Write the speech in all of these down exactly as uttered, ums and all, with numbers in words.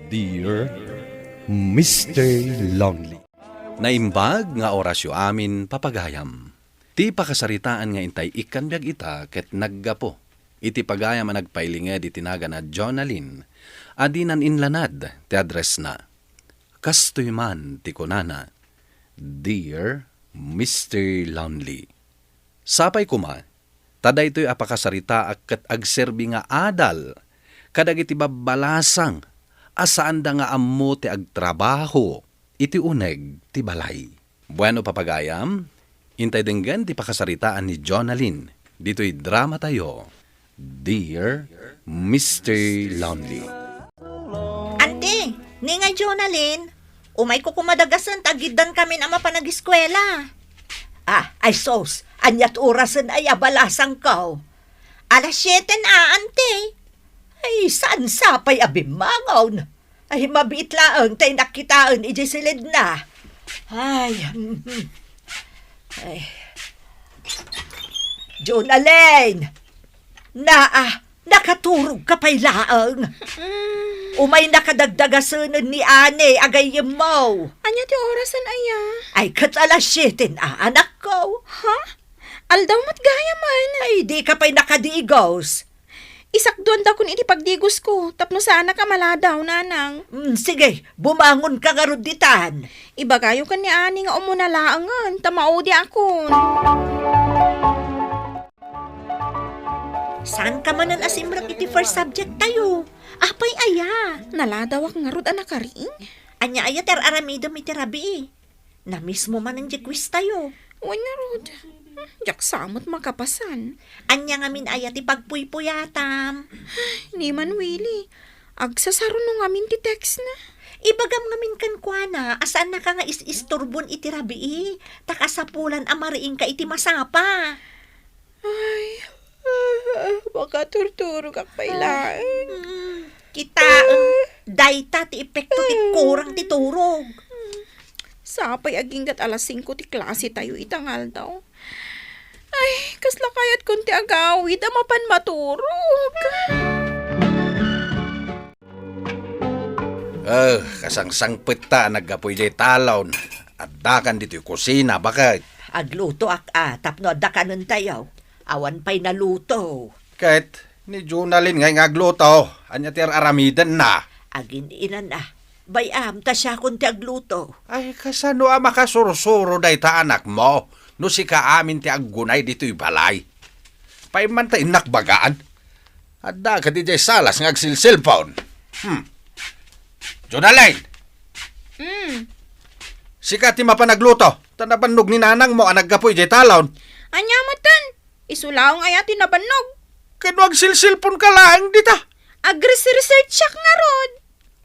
Dear Mister Lonely. Naimbag nga orasyo amin, papagayam. Ti pakasaritaan nga intay ikkan biag ita ket naggapu iti pagayam a nagpailinged iti nagan a Jonalyn a dinan inlanad ti addressna. Kastoy man ti kunana, "Dear Mister Lonely." Sapay koma, ta daytoy a pakasaritaak ket agserbi nga adal kadagiti babbalasang a saanda nga ammo ti agtrabaho iti uneg ti balay. Bueno, papagayam, intay denggen ti pakasaritaan ni Jonalyn ditoy dramatayo, Dear Mister Lonely. Anti, ni nga Jonalyn, umayko koma dagasen ta agiddan kamin a mapan agiskuela. Ah, ay sus, aniat orasen ay a balasangko? Alas siete na, anti. Ay, saan sapay a bimmangon? Ay, mabiit laeng tay nakitaen idiay siledna. Ay, mhm. Ay. Jonalyn! Naa, nakaturog ka pay laeng. Mm. Umayna ka dagdagasen ni Ani a gayyemmo. Ania ti orasen aya? Ay, ket alas siete na, anakko. Ha? Aldaw met gayamen. Ay, di ka pay nakadigos. Isakduandakon iti pagdigosko tapno saanak a maladaw, nanang. Mm, sige, bumangon ka ngarud ditan. Ibagayo ken ni Ani nga umuna laengen ta maudiakon. Saan ka manen a simrek iti first subject tayo? Apay aya? Naladawak ngarud a nakaring. Ania aya ti ar-aramidem iti rabii? Namismo manen diay quiz tayo. Wen ngarud. Hmm, diak sa met makapasan. Ania ngamin aya ti pagpuypuyatam? Ni man, Willy. Agsasaro no ngamin ti text na. Ibagam ngamin kenkuana a saannaka nga is-isturbon iti rabii, ta kasapulan a mariingka iti masapa. Ay, makaturturogak pay laeng. Mm, kitaem, dayta ti epekto ti kurang ti turog. Sapay aginggat alas singko ti klase tayo ita nga aldaw. Ay, kasla kayatkon ti agawid a mapan maturog. Eh, kasangsangpetta a naggapu idiay talon. Addakan ditoy kusina, baket. Aglutoak a, tapno adda kanentayo. Awan pay naluto. Ket, ni Jonalyn ngay nga agluto. Ania ti ar-aramidenna? Agin-inan a. Bay-am, ta siakon ti agluto. Ay, kasano a makasursuro dayta anakmo? No sika amin ti aggunay ditoy balay. Paimman ta innak bagaan. Adda kadi diay salas nga agsilsilpon. Hmm. Jonalyn! Hmm. Sika ti mapan agluto, ta nabannog ni nanangmo a naggapu idiay talon. Ania metten? Isu laeng aya ti nabannog. Ket no agsilsilpon ka laeng dita? Agres-researchak ngarud.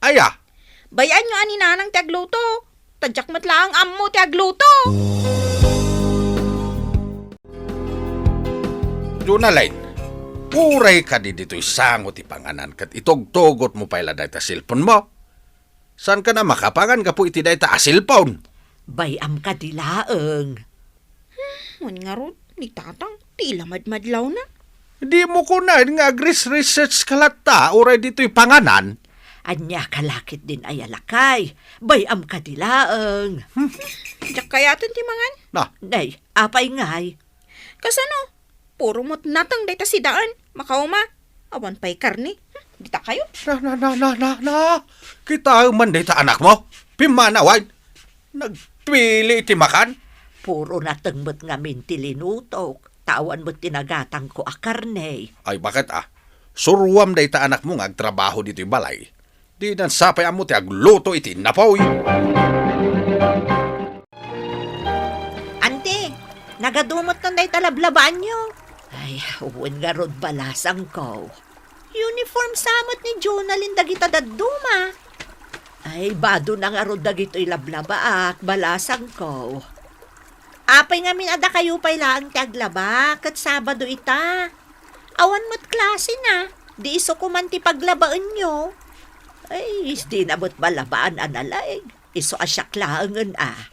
Aya? Bay-anyo a ni nanang ti agluto. Ta diak met laeng ammo ti agluto. Jonalyn, uray kadi ditoy sango ti panganan ket itugtugotmo pay la dayta cellphone-mo. Saankan a makapangan gapu iti dayta a cellphone? Bay-am kadi laeng. Hmm, wen ngarud, ni Tatang, ti ila madmadlawna. Dimo kunaen nga agres-research ka latta, uray ditoy panganan. Ania ka la ketdin aya lakay? Bay-am kadi laeng. Hmm. Diak kayaten ti mangan. Na. Nay, apay ngay? Kasano? Puro met nateng dayta sidaen. Makauma. Awan pay karne. Hmm, dita kayo. Na, na, na, na, na, na. Kitaem man dayta anakmo. Pimmanawan. Nagpili iti makan. Puro nateng met ngamin ti linutok. Ta awan met ti nagatangko a karne. Ay, baket a? Suruam dayta anakmo nga agtrabaho ditoy balay. Dinan sapay ammo ti agluto iti innapoy. Anti, nagadumet kan dayta lablabaanyo? Ay, wen ngarud balasangko. Uniform sa met ni Jonalyn dagita dadduma. Ay, bado na ngarud dagitoy lablabaak, balasangko. Apay ngamin a dakayo pay laeng ti aglaba, ket Sabado ita. Awan met klasena, di isu koman ti paglabaenyo. Ay, dina met malabaan a nalaing, isu a siak laengen a.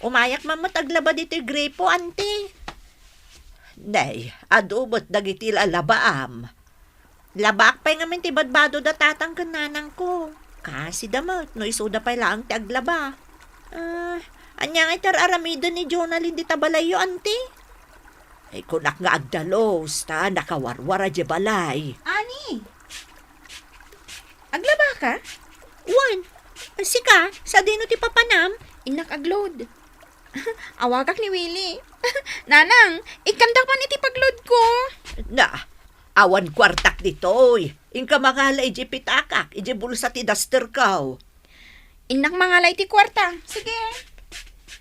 Umayak man met aglaba ditoy gripo, anti. Nay, adu met dagiti lalabaam. Labaak pay ngamin ti badbado da tatang ken nanangko. Kasida met no isuda pay laeng ti aglaba. Ah, ania ngay ti ar-aramiden ni Jonalyn dita balayyo, anti? Ay, kunak nga agdalus, ta nakawarwar a di balay. Ani? Aglabaka? Wen, sika, sadino ti papanam? Innak agload. Awagak ni Willie. Nanang, ikkandak man iti pagloadko. Na, awan kuartak ditoy. Inka mangala iti pitakak, iti bulsa ti dasterko. Innak mangala iti kuarta. Sige.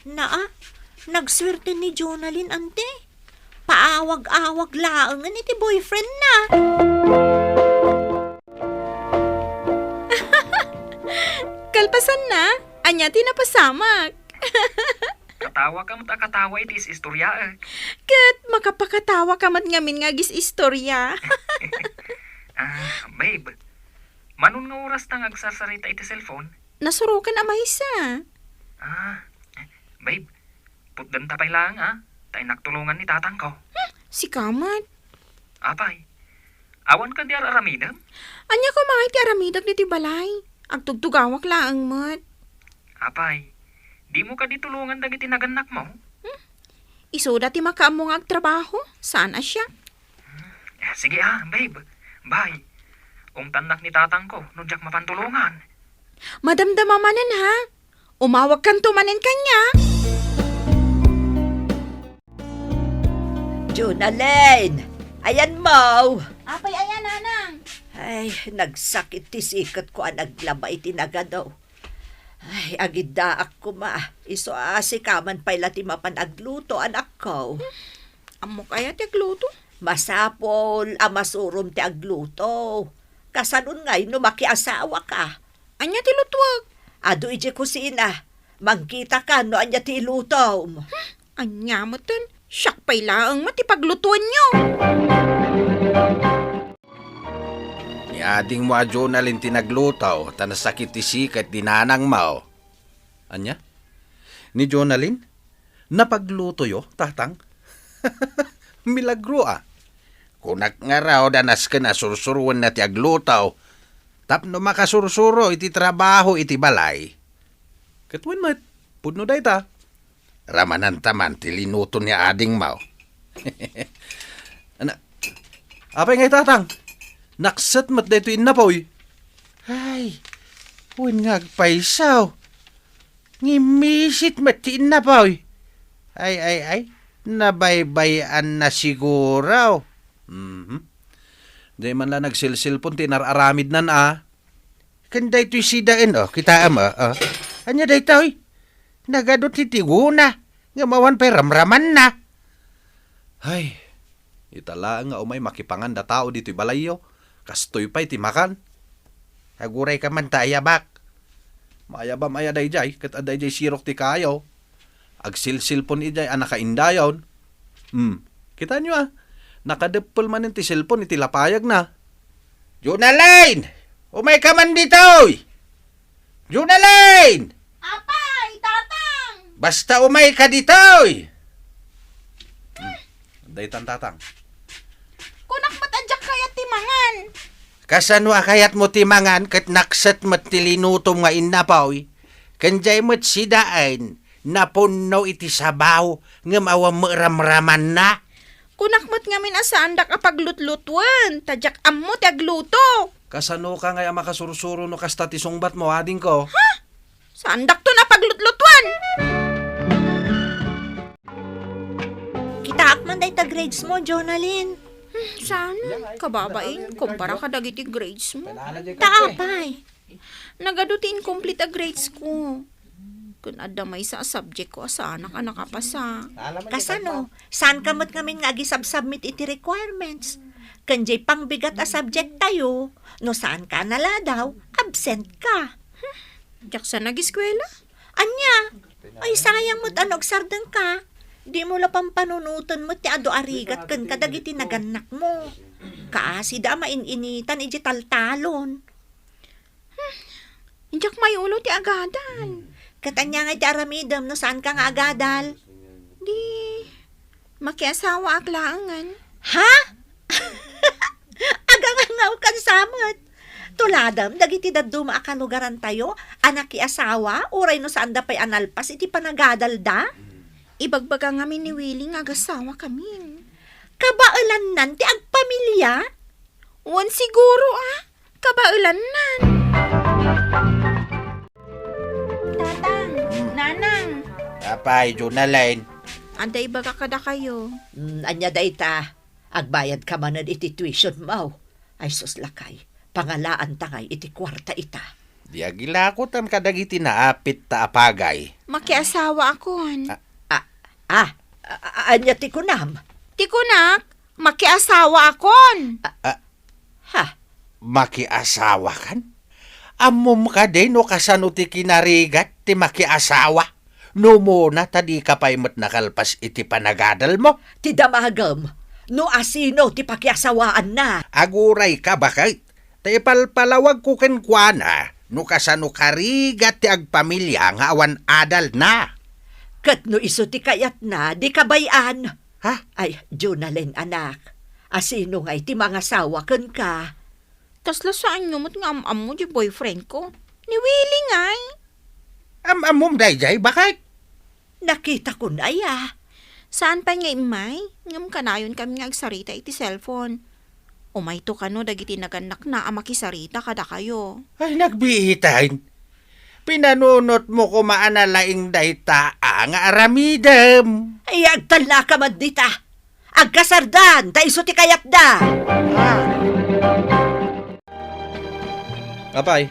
Naa, nagsuerte ni Jonalyn, ante. Paawag-awag laengen iti boyfriendna. Kalpasanna, ania ti napasamak? Katawa ka met a katawa iti is-istoriaek. Ket makapakatawa ka met ngamin nga agis-istoria. Ah, babe, manon nga oras ta nga agsarsarita iti cellphone? Nasurokan a maysa. Ah, babe, putdenta pay laeng, ah, ta innak tulongan ni tatangko. Hmm, sika met. Apay, awan kadi ar-aramidem? Ania koma ngay ti aramidek ditoy balay? Agtugtugawak laeng met. Apay, dimo kadi tulongan dagiti nagannakmo? Hmm? Isuda ti makaammo nga agtrabaho, saan a siak? Eh, sige, ah, babe. Bye. Ungtannak ni tatangko no diak mapan tulongan. Madamdama manen, ha? Umawagkanto manen kaniak. Jonalyn, ayanmo? Apay aya, nanang? Ay, nagsakit ti siketko a naglaba iti nagado. Ay, agiddaak koma. Isu a sika man pay la ti mapan agluto, anakko. Ammok aya ti agluto? Masapul a masurom ti agluto. Kasanon ngay no makiasawaka? Ania ti lutuek? Adu idiay kusina. Mangkitaka no ania ti ilutom. Hmm, ania metten? Siak pay laeng met ti paglutuenyo. Ni adingmo a Jonalyn ti nagluto, ta nasakit ti siket di nanangmo. Ania? Ni Jonalyn? Napaglutoyo, tatang? Milagro, a. Kunak ngarud a nasken a sursuroenna ti agluto tapno makasursuro iti trabaho iti balay. Ket wen met, pudno dayta. Ramananta man ti linuto ni adingmo. Ana, apay ngay, tatang? Nakset met daytoy innapoy. Ay, wen nga agpayso. Ngimmisit met ti innapoy. Ay, ay, ay, nabaybay-anna siguro. Mhm. Diay man la nagselselpon ti inar-aramidnan, a. Ken daytoy sidaen, o, kitaem, o, o. Ania daytoy? Nagadu ti tigona, ngem awan pay ramramanna. Ay, ita laeng nga umay makipangan da tao ditoy balayyo, kastoy pay ti makan. Agurayka man ta ayabak. Maayabam aya daydiay, ket adda idiay sirok ti kayo. Agselselpon idiay a nakaindayon. Hmm, kitaenyo, a, nakadeppel manen ti selpon iti lapayagna. Jonalyn! Umayka man ditoy! Jonalyn! Apay, tatang! Basta umayka ditoy! Hmm, daytan, tatang. Kunak met a diak kayat ti mangan. Kasano a kayatmo ti mangan ket nakset met ti linutom nga innapoy? Ken diay met sidaen, napunno iti sabaw, ngem awan met ramramanna. Kunak met ngamin a saandak a paglutlutoen, ta diak ammo ti agluto. Kasanoka ngay a makasursuro no kasta ti sungbatmo, adingko? Ha? Saandakton a paglutlutoen! Kitaak man dayta grades mo, Jonalyn. Hmm, saan? Kababain, kumpara kadagiti grades mo. Ta apay? Nagadu ti incomplete a grades ko. Ken adda maysa a subject ko a saanak a nakapasa. Kasano? Saanka met ngamin nga agisubsubmit iti requirements? Ken diay pangbigat a subject tayo, no saanka a naladaw, absent ka. Diak sa nagiskwela? Ania? Ay, sayang met a no agsardengka. Dimo la pampanunoten met ti adu a rigat ken kadagiti nagannakmo. Kaasida a main-initan idiay taltalon. Hmm, diak mayulo ti agadal. Ket ania ngay ti aramidem no saanka nga agadal? Di, makiasawaak laengen. Ha? Agangangaw ka, Sa met, tuladem dagiti dadduma a kalugarantayo a nakiasawa uray no saanda pay a nalpas iti panagadalda. Ibagbaga ngamin ni Willie nga agasawakamin. Kabaelannan ti agpamilia? Wen siguro, a. Kabaelannan. Tatang, Hmm. Nanang. Apay, Jonalyn. Adda ibaga kadakayo. Hmm, ania dayta? Agbayadka manen iti tuition mo. Ay sus, lakay, pangalaanta ngay iti kuarta ita. Di agilakotan kadagiti naapitta a pagay. Makiasawaakon. Ah. Ah, ah, ah, ah, ania ti kunam? Ti kunak, makiasawaakon. Ah, ah. Ha? Makiasawakan? Ammom kadi no kasano ti kinarigat ti makiasawa? No umuna ta dika pay met nakalpas iti panagadalmo? Ti damagem, no asino ti pakiasawaanna? Agurayka, baket, ta ipalpalawagko kenkuana no kasano karigat ti agpamilia nga awan adalna. Ket no isu ti kayatna, dika bay-an. Ha? Ay, Jonalyn, anak, asino ngay ti mangasawa kenka? Kasla saanyo met nga am-ammo diay boyfriendko? Ni Willie ngay. Am-ammom daydiay, baket? Nakitakon aya. Saan pay nga immay, ngem kanayonkamin nga agsarita iti cellphone. Umayto kano dagiti nagannakna a makisarita kadakayo. Ay, nagbiiten. Pinanunotmo koma a nalaing dayta a nga aramidem. Ay, agtallaka man dita. Agkasardan, ta isu ti kayatda. Ah. Apay,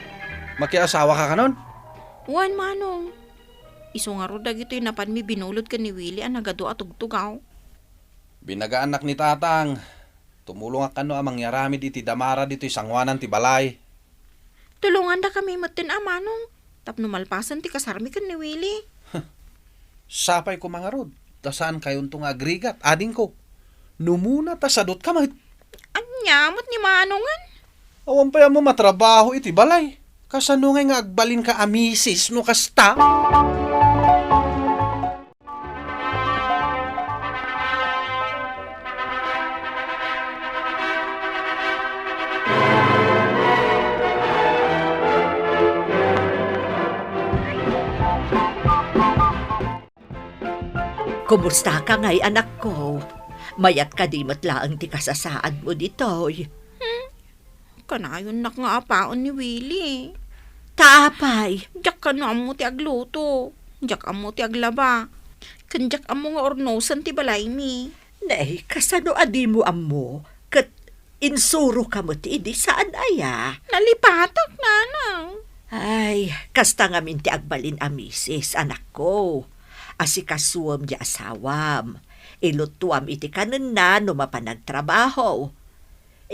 makiasawaka kanon? Wen, Manong. Isu ngarud dagitoy napanmi binulod ken ni Willie a nagadu a tugtugaw. Binagaannak ni Tatang. Tumulongak kano a mangiaramid iti damara ditoy sangoanan ti balay. Tulongandakami metten a, Manong, tapno malpasen ti kasarmi ken ni Willie. Sapay koma ngarud, ta saankayonto nga agrigat, adingko. No umuna ta sadutka met. Ania met ni Manongen? Awan pay ammom a trabaho iti balay. Kasano ngay nga agbalinka a misis no kasta? Kumustaka ngay, anakko? Mayat kadi met laeng ti kasasaadmo ditoy? Hmm? Kanayonnak nga apaen ni Willie. Ta apay? Diak kano ammo ti agluto. Diak ammo ti aglaba. Ken diak ammo nga urnosen ti balaymi. Nay, kasano a dimo ammo? Ket insuroka met idi saan aya? Nalipatak, Nanang. Ay, kasta ngamin ti agbalin a misis, anakko. Asikasuem ti asawam. Ilutuam iti kanenna no mapan agtrabaho.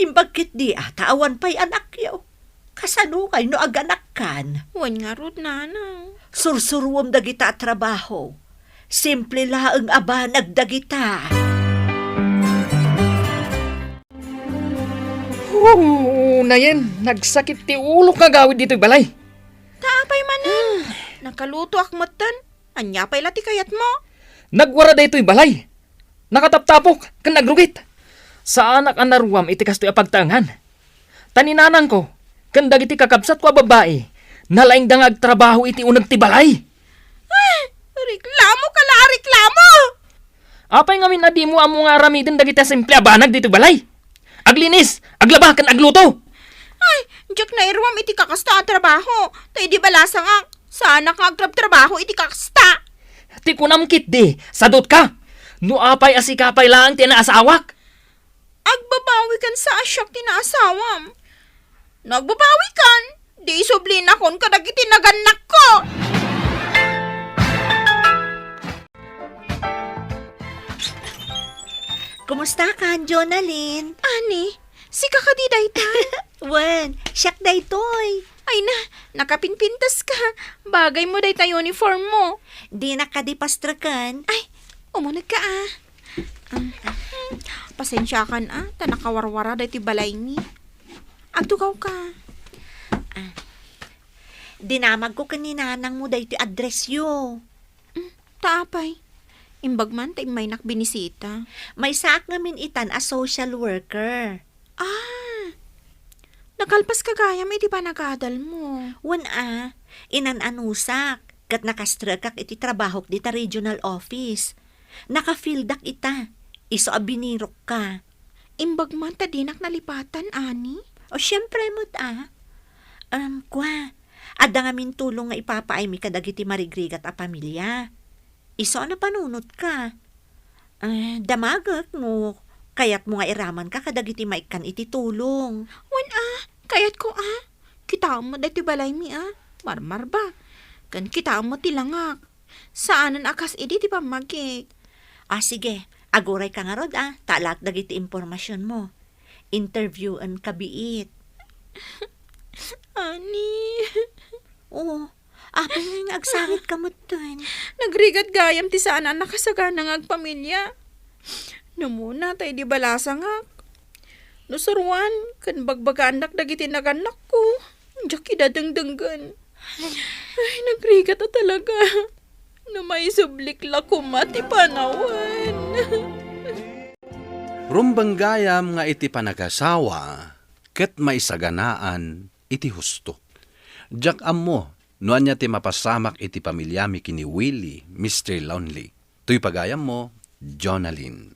Imbag ketdi a ta awan pay anakyo. Kasano ngay no aganakkan? Wen ngarud, Nanang. Sursuruem dagita a trabaho. Simple laeng a banag dagita. Unayen, nagsakit ti ulok nga agawid ditoy balay. Ta apay manen? Nakalutoak metten. Ania pay la ti kayatmo? Nagwara daytoy balay. Nakataptapok ken nagrugit. Saanak a naruam iti kastoy a pagtaengan. Ta ni nanangko ken dagiti kakabsatko a babbai, nalaingda nga agtrabaho iti uneg ti balay. Ay, reklamoka la a reklamo! Apay ngamin a dimo ammo nga aramiden dagiti simple a banag ditoy balay? Aglinis, aglaba, ken agluto. Ay, diak nairuam iti kakasta a trabaho. Ta idi balasangak, saanak nga agtrabtrabaho iti kakasta. Ti kunam ketdi, sadutka. No apay a sika pay laeng ti naasawak. Agbabawikan sa a siak ti naasawam. No agbabawikan, di isublinakon kadagiti nagannakko. Kumusta ka, Jonalyn? Ani, sika kadi dayta? Wen, siak daytoy. Ay na, nakapinpintas ka. Bagay mo dayta uniform mo. Di na kadi pastreken. Ay, umuneg ka, ah. Ah, hmm, pasensiakan, ah, ta nakawarwara daytoy balaymi. Agtugaw ka. Ah, dinamagko ken ni nanangmo daytoy address yo. Hmm, ta apay? Imbag man ta immaynak binisita. Maysaak ngamin itan a social worker. Ah! Nakalpaska gayam iti panagadalmo. Wen a, inan-anusak, ket nakastrekak iti trabahok dita regional office. Nakafieldak ita, isu a binirokka. Imbag man ta dinak nalipatan, Ani? O, siempre met a. Em, kua, adda ngamin tulong nga ipapaaymi kadagiti marigrigat a pamilya. Isu a napanunotka. Eh, damagek no kayatmo nga iramanka kadagiti maikkan iti tulong. Wen a, kayatko a. Kitaem met daytoy balaymi a. Marmarba. Ken kitaem met ti langak. Saanen a kas idi ti pammagik. Ah, sige. Agurayka ngarud a, ta alaek dagiti impormasionmo. Interviewen ka biit. Ani? Oo. Apay nga agsangit ka metten? Nagrigat gayam ti saan a nakasagana nga agpamilya. Namuna ta idi balasangak. No suruan, ken bagbagaandak dagiti nagannakko, diak ida dengdenggen. Ay, nagrigat a talaga. No maisublik la koma ti panawen. Rumbeng gayam nga iti panagasawa, ket maisaganaan iti husto. Diak ammo no ania ti mapasamak iti pamiliami ken ni Willie, Mister Lonely. Toy pagayammo, Jonalyn.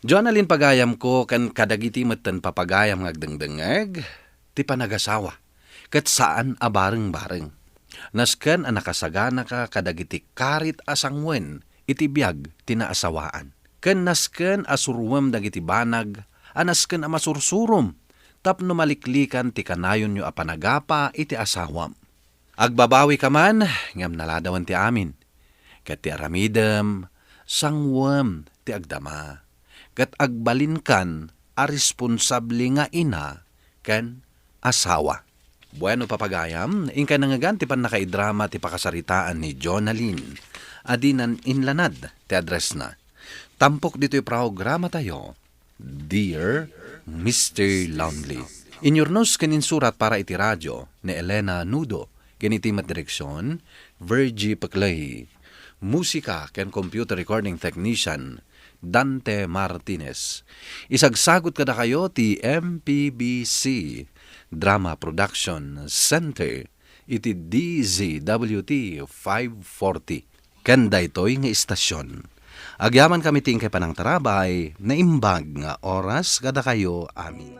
Jonalyn, pagayamko, ken kadagiti metten papagayam nga agdengdengngeg, ti panagasawa, ket saan a bareng-bareng. Nasken a nakasaganaka kadagiti karit a sanguen iti biag ti naasawaan. Ken nasken a suruem dagiti banag a nasken a masursurom tapno maliklikan ti kanayonyo a panagapa iti asawam. Agbabawika man, ngem naladawen ti amin. Ket ti aramidem, sanguem ti agdama. Ket agbalinkan a responsable nga ina ken asawa. Bueno, papagayam, inkay nangngegan ti pannakaidrama ti pakasaritaan ni Jonalyn. Adinan inlanad ti addressna. Tampok ditoy programatayo, Dear Mister Lonely. Inyurnos ken insurat para iti radio ni Elena Nudo, ken iti met direksion, Virgie Peclay. Musika ken computer recording technician, Dante Martinez. Isagsagut kadakayo ti M P B C Drama Production Center iti D Z W T five forty. Ken daytoy nga istasion, agyamankami ti inkay panangtarabay, naimbag nga oras kadakayo amin.